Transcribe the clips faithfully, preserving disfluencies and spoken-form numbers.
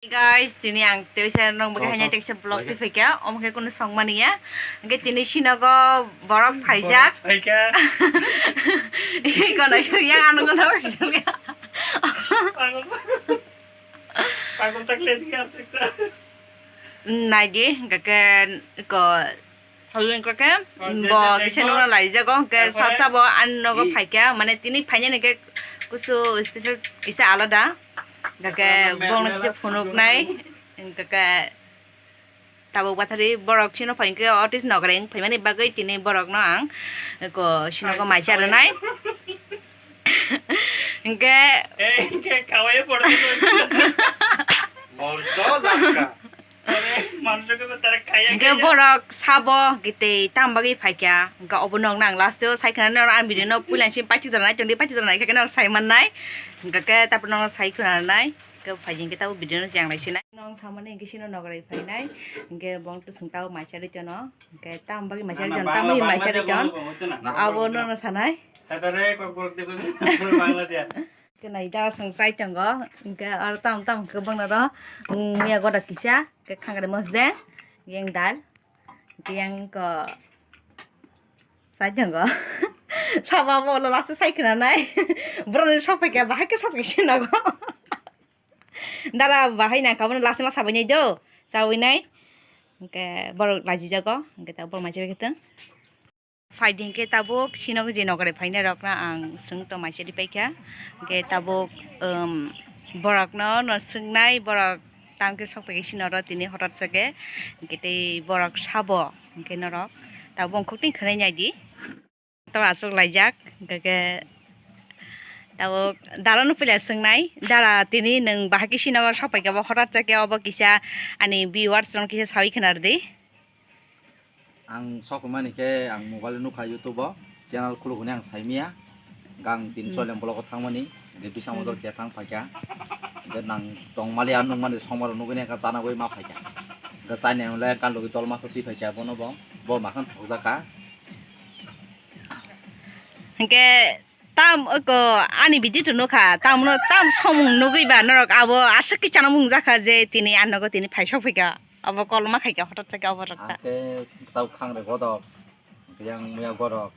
Guys, tini ang teisa nong bwkha haino teisa vlog twi phaikha, omo khe kunu songmani ya. Hwnkhe tini sinogo borok phaijak. Phaikha. Kono yang ano kono songya. Pagol, pagol. Pagol tak le diya sekta. Naidi, hwnkhe ko Hwnkhe bo kisa nukna laijago, hwnkhe sat sabo ani nogo phaikha, mane tini phainani khe kusu special kisa alada. Hwnkhe bongno kisa phunuknai, hwnkhe tabuk bathari borok sino phai hwnkhe otis nokre wng phaimani bagwi tini borokno ang ko sinogo maisa rwnai. Hwnkhe Hwnkhe borok sabo gitei tam bagwi phaikha, hwnkhe obo nokno ang last o sai khwnanai, norok ang video no puila simi paithak jora nai tongdi, paithak jora nai khe norok sai mannai, hwnkhe khe taphor norok sai khwnanai, hwnkhe phai hwnkhe tabuk video no jang lai sinai. Nwng samani hwnkhe sino nokrai phainai, hwnkhe bong twswng tabuk maisa ri tono, hwnkhe tam bagwi maisa ri tono, tam bagwi maisa ri tono, abo nono sanai. Kenai dal song sai tongo, hwnkhe aro tam tam hwnkhe bongno ro, mm, ya goda kisa, khe khangre mosde, yang dal, hwnkhe yang ko sai tongo. Sabo abo ulo last o sai khwnanai. Borokni sok phaikha, bahai khe sok phaikha sinogo. Dara bahai nang kha bono last o ma sabainai do, chawinai. Hwnkhe borok lajijago, hwnkhe ta borok maisa bai khe tong. Phaidi hwnkhe tabuk sino je nokre phainai rokno ang swng tongmai chari paikha. Hwnkhe tabuk, um, borokno no swngnai, borok tamkhe sok paikhe sino ro tini hotat sake. Hwnkhe tei borok sabo hwnkhe norok tabuk bongkhok twi khwnai naidi. To aswk laijak, hwnkhe tabuk dara no puila swngnai, dara tini nwng bahai khe sino sok paikha bo hotat sake, obo kisa ani viewers rok kisa sawi khna rwdi. Ang sok mani khe ang mobile nukha YouTube o channel khuluk hwnwi ang saimia. Gang tin soilem block o thangmani, hwnkhe bising motor khe thang phaikha. Hwnkhe nang tongmali ang nukmani somaro nugwi nai kha chana bai ma phaikha. Hwnkhe chaini ang le kalogi tol masa twi phaikha bono bo, bo makhang thokjakha. Hwnkhe tam oko ani video to nukha, tamno tam somung nugwi ba norok abo aswk khe chana mung jakha je tini ang nogo tini phai sok phaikha. Abo kolma khaikha hotot sake abo rwkha. Ang khe tau khang re godok, yang muya gorok.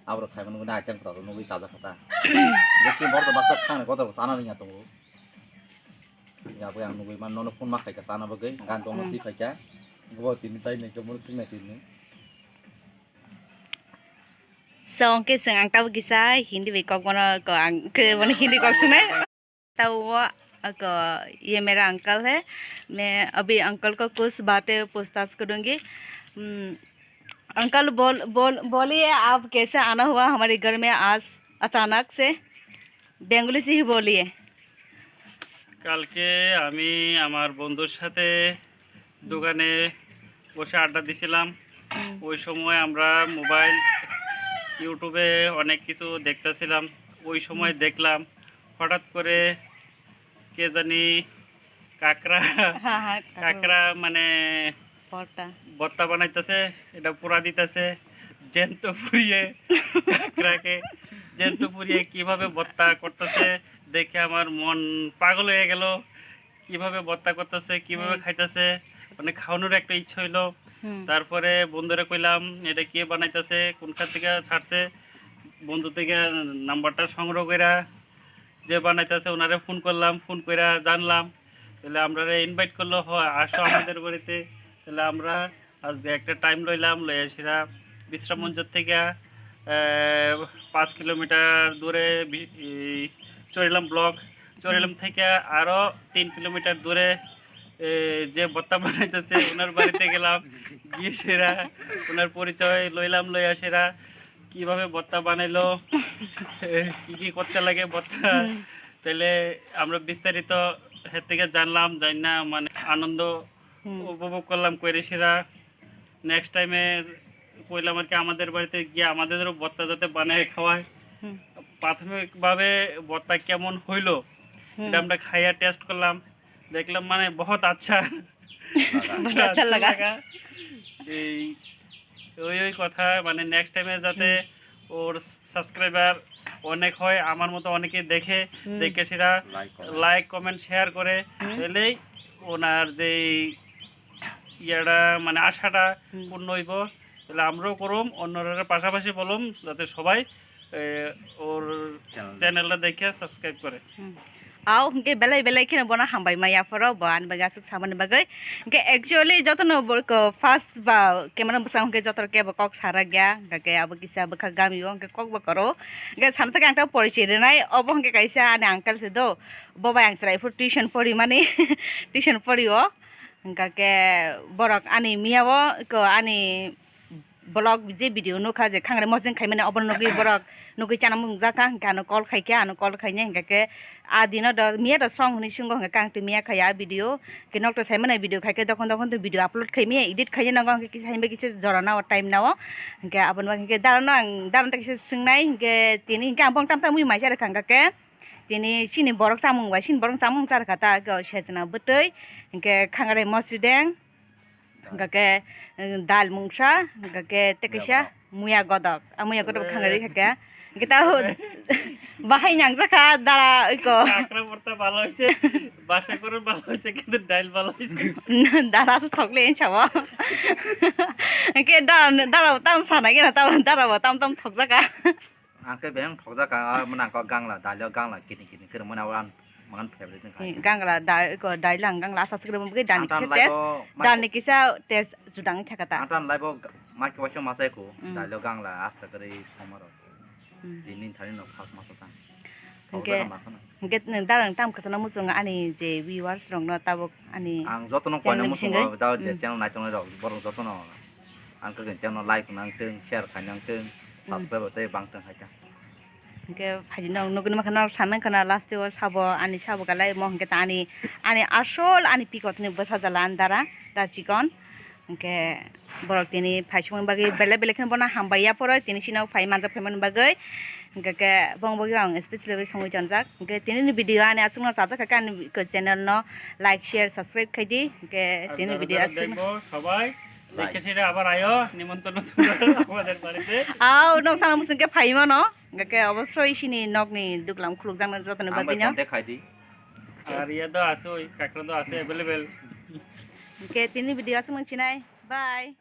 Abo rok khaimani nugwi na item kwtal nugwi chajak kha ta. Besi bor to baksa khang re godok chana ringya tongo. Ya bo yang nugwi man nono phone ma khaikha chana bagwi, gan tongma twi phaikha. Bo tini chai nai khe muruk sing nai tini. So, hwnkhe chwng ang tabuk kisa Hindi bai kok bono, ko ang khe bono Hindi kok swnai. Tao wo, ako, ye mera uncle hai. Main abhi uncle ko kuch baatein puchtash karungi. Hmm, uncle bol, bol, boliye aap kaise aana hua hamare ghar mein aaj achanak se? Bengali se hi boliye. কালকে আমি আমার বন্ধুর সাথে দোকানে বসে আড্ডা দিছিলাম। ওই সময় আমরা মোবাইল, YouTube-এ অনেক কিছু দেখতেছিলাম। ওই সময় দেখলাম হঠাৎ করে কে জানি কাঁকড়া, হ্যাঁ, হ্যাঁ, কাঁকড়া। কাঁকড়া মানে ভর্তা। ভর্তা বানাইতেছে, এটা পোড়া দিতেছে, জ্যান্ত পুড়িয়ে কাঁকড়াকে জ্যান্ত পুড়িয়ে কিভাবে ভর্তা করতেছে দেখে আমার মন পাগল হয়ে গেল। কিভাবে ভর্তা করতেছে, কিভাবে হুম। খাইতেছে, মানে খাওয়ানোর একটা ইচ্ছা হইলো। হুম। তারপরে বন্ধুরে কইলাম, "এটা কে বানাইতেছে, কোনখান থেকে ছাড়ছে?" বন্ধু থেকে নাম্বারটা সংগ্রহ কইরা যে বানাইতেছে, ওনারে ফোন করলাম, ফোন কইরা জানলাম। তাহলে আমরারে ইনভাইট করলো, "হয়, আসো আমাদের বাড়িতে।" তাহলে আমরা আজকে একটা টাইম লইলাম, লইয়া সেরা বিশ্রাম মঞ্চ থেকে, আহ, পাঁচ কিলোমিটার দূরে বি-, এই চরিলাম ব্লক, চরিলাম থেকে আরো তিন কিলোমিটার দূরে, এ, যে ভর্তা বানাইতেছে, ওনার বাড়িতে গেলাম। গিয়ে সেরা ওনার পরিচয় লইলাম, লইয়া সেরা কিভাবে ভর্তা বানাইলো, এ, কি কি করতে লাগে ভর্তা, হুম। তাহলে আমরা বিস্তারিত হের থেকে জানলাম, জানি না, মানে, আনন্দ হুম। উপভোগ করলাম কইরে সেরা। নেক্সট টাইমে কইলাম আর কি, আমাদের বাড়িতে গিয়ে আমাদেরও ভর্তা যাতে বানায় খাওয়ায়। হুম। প্রাথমিকভাবে ভর্তা কেমন হইলো, হুম। এটা আমরা খাইয়া টেস্ট করলাম, দেখলাম মানে বহুত আচ্ছা। বহুত আচ্ছা লাগা। এই ওই ওই কথা, মানে নেক্সট টাইমে যাতে হুম। ওর সাবস্ক্রাইবার অনেক হয়, আমার মতো অনেকে দেখে, হুম। দেখে সেটা like, comment. Like, comment, share করে, হুম। তাহলেই ওনার যেই ইয়েটা, মানে, আশাটা হুম। পূর্ণ হইব। তাহলে আমরাও করুম, অন্যরা পাশাপাশি বলুম, যাতে সবাই, এ, ওর চ্যানেলটা। চ্যানেলটা দেখে সাবস্ক্রাইব করে। হুম। Ao hwnkhe belai belai kheno bono hambai maya phoro bo ani bagwi aswk samani bagwi. Hwnkhe actually jotono bo ko first ba camera bwskango hwnkhe joto kebo kok sarak ya, hwnkhe abo kisa bwkha gami o hwnkhe kok bo koro. Hwnkhe sana thangkhe ang ta porichoi rwnai, obo hwnkhe kaisa ani uncle se do, bo bai ang chwrai phuru tuition porimani, tuition pori o. Hwnkhe borok ani miya o ko ani vlog je video nukha je khangre mosdeng khaimani obono nugwi borok nugwi chana mung jakha, hwnkhe ano call khaikha, ano call khainai hwnkhe a dino do miya do song hwnwi swngo, hwnkhe ang twi miya khaiya video, hwnkhe nok to saimani video khaikhe dokhon dokhon to video upload khaimaya edit khainai nango, hwnkhe kisa hinba kisa jora nao time nao, hwnkhe aboni bagwi hwnkhe darano ang darano kisa swngnai, hwnkhe tini hwnkhe ang bong tam tam mui maisa rwkha hwnkhe tini chini borok chamung bai chini borok chamung charwkha ta, hwnkhe sejna bwtwi, hwnkhe khangre mosdeng. Hwnkhe, eh, dal mungsa, hwnkhe tei kaisa muya godok. A muya godok khangari hwnkhe. Hwnkhe ta bahai nangjakha dara iko. Kakra porta balo hoise, basa koror balo hoise, kintu dail balo hoise. Dara se thokle sabo. Hwnkhe dara, dara tam sana gena tam, dara bo tam tam thokjaka. Ang khe beng thokjak ang, ah, mwnang kok gangla, dailo gangla, kini kini khe rwmani abo ang mangan favorite wngkha. Hmm, gangla, dai, ko, dailo ang gangla, aswk rwmani bagwi dalni kisa taste, dalni kisa taste judang wngkha ta. Ang tan laibo mai khe waisa masa eko, hmm, dailo gangla, asta kwrwi somaro. Hmm. Tini thani no khak masa tang. Hwnkhe, thokjak ang ma khana. Hwnkhe nwng dalang tam kwchangno muchungo ani je viewers rokno tabuk ani ang jotono channel koino bisingwi. Muchungo da je, hmm, channel naitongnai rok borok jotono. Ang khe channel like nang tong, share khai nang tong, hmm, subscribe tei bang tong hai ta. Hwnkhe phaidi nok nugwi nukha nok sameng khana last o sabo ani sabo kalai mo hwnkhe ta ani, ani asol ani pikot ni bwsa jala ani dara da chikon. Hwnkhe borok tini phai sumani bagwi belai belai kheno bono hambai ya phoro tini chini phai manjak phaimani bagwi. Hwnkhe khe bong bagwi ang specially songwi tonjak. Hwnkhe tini ni video ani aswkno chajak kha khe ani channel no like, share, subscribe khai di. Hwnkhe tini ni video aswkno. Sabai. Like. Like, share, abar ayo, nimontron thumra amader barite. Ao, nok sana musung khe phai mano. Hwnkhe khe obosoi chini nokni duklam khulukjakno jotoni bagwino. Ang bai contact khai di. Ar iya do asoi, kakra do asoi available. Hwnkhe tini video aswk nung chinai. Bye.